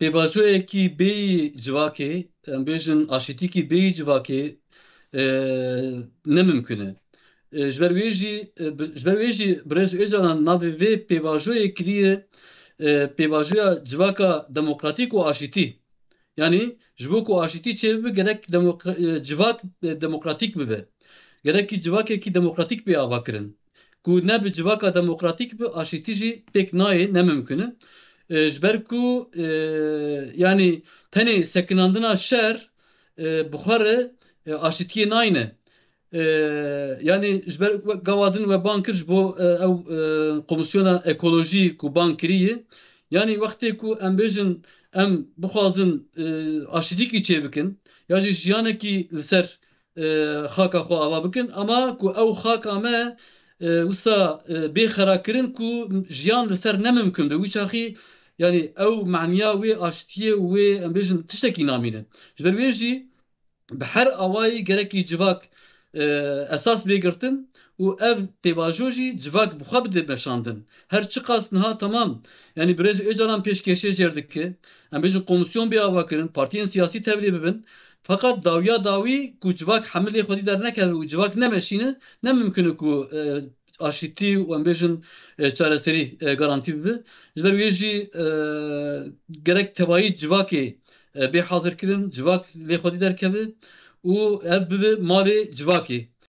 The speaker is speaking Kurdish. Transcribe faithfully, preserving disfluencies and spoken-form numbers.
Pêvajoyekî bêyî civakê, em bêjin aşîtîkî bêyî civakê, e, ne mimkun e. E, ji ber wê jî, e, bi-, ji ber wê jî Birêz Ocalan navê vê pêvajoyê kiriye, e, pêvajoya civaka demokratîk û aşîtî. Yanî ji bo ku aşîtî çêbibe gerek demokra-, e, civak, e, demokratîk bibe. Gerekî civakekî demokratîk bê avakirin. Ku ne bi civaka demokratîk bi aşîtî jî pêk nayê, ne mimkun e. E, ji ber ku, e, yanî tenê sekinandina şer, e, bi xwe re, e, aşîtiyê nayne. E, yanî ji ber we-, gava din we bang kir ji bo, e, ew, e, komisyona ekolojî ku bang kiriye. Yanî wextê ku em bêjin em bixwazin, e, aşîtîkî çêbikin ya jî jiyanekî li ser, e, xaka xwe ava bikin, ama ku ew xaka me, e, wisa, e, bê xera kirin ku jiyan li ser ne mimkun be. Wî çaxî, yanî ew maniya wê aştiyê û wê, em bêjin, tiştekî namîne. Ji ber wê jî bi her awayî gerekî civak, e, esas bê girtin û ev pêvajo jî civak bi xwe bide meşandin. Her çiqas niha, temam, yanî Birêz Ocalan pêşkêşê jêr dike, em bêjin komisyon bê ava kirin, partiyên siyasî tevlî bibin. Feqet dawiya dawî ku civak hemilê xwedî dernekeve û civak nemeşîne, ne mimkun e ku, e, aşîtî û, em bêjin, e, çareserî, e, garantî bibe. Ji ber wê jî, e, gerek tevayî civakê, e, bê hazirkirin, civak lê xwedî derkeve û ev bibe malê civakê.